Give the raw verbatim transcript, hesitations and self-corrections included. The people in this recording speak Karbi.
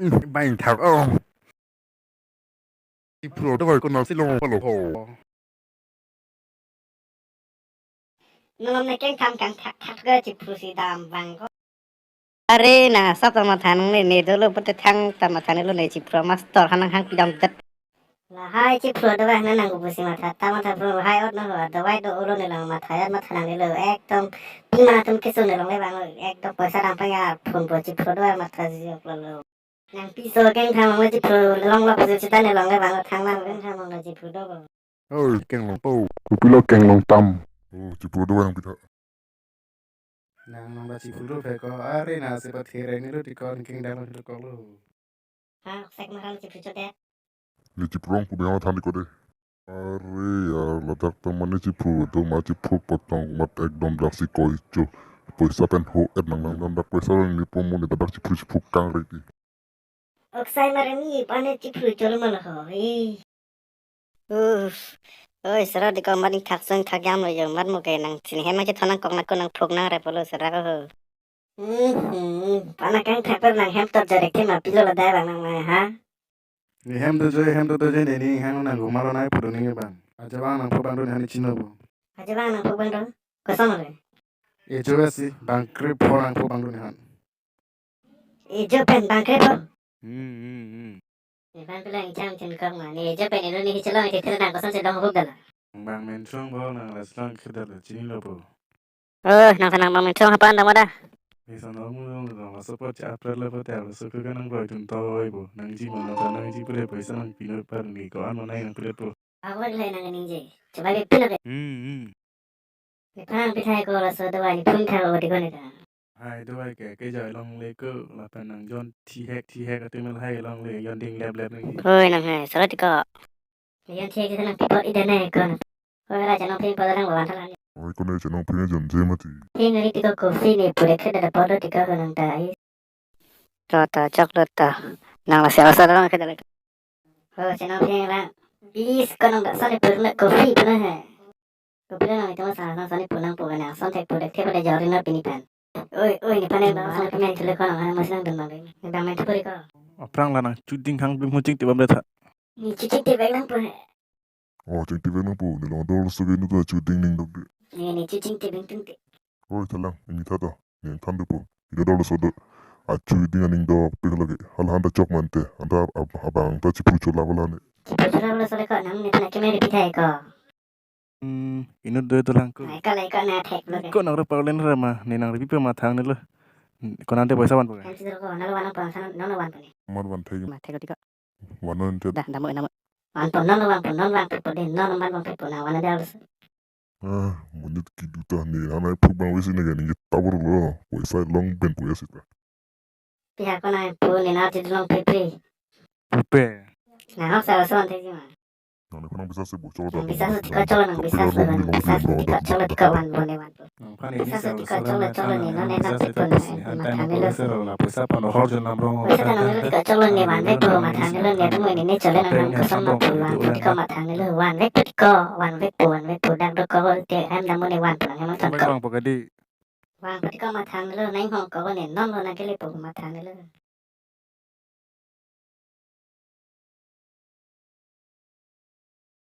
Ih, bang thak o. Chipru do var ko nang si long palo ho. Nang ne keng tham kang thak thak ke chipru si dam bang ko. Are nang asap ta matha nangne, ne dolo pute thang ta matha ne lo ne chipru master hanang hang pidam det. Lahai chipru do bang nang nang kubusi matha ta matha pru hai ot no ho, dawai do ulo ne lang matha yat matha nangne lo ekdom pima tum kisu ne long le bang ekdom poisa dam pang ya phun bo chipru do bang matha ji ok lo lo. Nang piso keng tham mo chipru long lo pusi chita ne long le bang thang lang keng tham mo chipru do bang. Oi, keng long po. Kopilo keng long tam. Oh, chipru do bang pitha. Nang nang ba chipru do phe ko, are nang si pathere ni lo ti ko keng dang lo ti ko lo. Ha, sek maran chipru chot ya. Ni chipru long pu bang than di ko de. Are ya, ladak ta mane chipru do ma chipru potong mat ekdom dak si koi cho. Poisa pen ho et nang nang dak poisa long ni po mo ni dak chipru chipru kang re ti. Oksai mare mi pane chipru cholo malo ho. Eh. Uff. Oi, sara di ko mat ning thak sung thak yam lo yo, mat mo ke nang sini hem aja thonang kok nang ko nang phrok nang re polo sara ko ho. Hmm, hmm. Pana kang thak per nang hem tot jarek the ma pilo la dai bang nang mai ha. Ni hem do joi, hem do do joi, ni ni hang nang gumalo nai pudu ni bang. Aja bang nang phu bang do ni hani chino bo. Aja bang nang phu bang do. Koson le. E jo si bang krip pho nang phu bang do ni han. Ejo pen bang krepo. Hmm, hmm, hmm. Ni pan pila incham chen kok ma. Ni ejo pen elo ni hichelong ite thil nang koson chelong huk dala. Bang menchong bo nang las lang khedal chini lo po. Oh, nang kanang bang menchong hapan dam ada. Ni san lo mu long long la support cha apre lo po te lo so ko nang boy tun to oi po. Nang ji mo nang ta nang ji pure poisa nang pino par ni ko ano nai nang pure po. Awak le nang ningje. Coba be pino ke. Hmm, hmm. Ni phan pithai ko laso dawai ni phun thak o di ko ni ta. Hai dawai ke ke jai long le ko lapen nang jon thihek thihek atum el hai long le jon ding lep lep nang. Oi nang hai sala ti ko. Ni jon thihek thihek nang pipo ida nai ko. Oi la chanong phing pa lang wan thalan. Oi ko ne chanong phing jon je mati. Phing ari ti ko coffee ni pure khe da po do ti ko nang ta. To to chok lo to. Nang la sial sa dong ke dalek. Ho chenong phing lang. Bis ko nang dak sani purna coffee purna hai. Coffee nang itu masa nang sani purna purna nang son thek purek thek pada jauh rina pini pan. Oi oi ni pane bang sani pemain chule ko nang hana mas nang dun bang ding. Ni bang main chupuri ko. Aphrang la nang chuding hang bim huching ti bam le tha. Ni chuching ti bang nang pu hai. Oh, chingti vek nang pu, ni long dol sugi nu ta chuding ning dok de. Ni ni chuching ti bing tung ti. Oi, thalang, ini tha to, ni than du pu. Ini dol so do. Achu ding aning dok pik lagi. Hal handa chok mante, anda ab- abang ta chipru chola bala ne. Chipru chola bala sole ko nang ni thalang kemeri pithai ko. Hmm, inut do thalang ko. Ai ko lai ko na thek lo ke. Ko nang ro palen ra ma, ni nang ripi pe ma thang ni lo. Ko nante poisa wan pu ke. Em si ko nalo wan pon san nalo wan pu ni. Mar wan thek. Ma thek ko ti ko. Wan non te. Dah, dah mo, dah mo. Wan pon non, wan pon non, wan pon pon non, wan pon pon na wan ada alus. Ah, monit kidu ta ni, anai phuk bang wesi na gani tabur lo, poisa long ben poisa ta. Pihak ko na pu ni na jid long pepe. Pupe. Na hok sa son te ji ma. Nang ni khonang bisa se bo cholo. Nang bisa se ti ko cholo, nang bisa se, nang bisa se ti ko cholo, ti ko wan bo ne wan. Nang phan ini sel sel na chana nang bisa se tapis ni han time ko sel na poisa pano hor jon nam rong. Poisa ta nang ti ko cholo ne wan vek po mathang lo ne mo ne cholo nang ko sam ma pu wan ti ko mathang lo wan vek ti ko wan vek po wan vek po dak do ko te hem dam mo ne wan po nang hem ton ko. Bang po kadi. Wan po ti ko mathang lo nang hong ko ne non lo na ke le po mathang lo.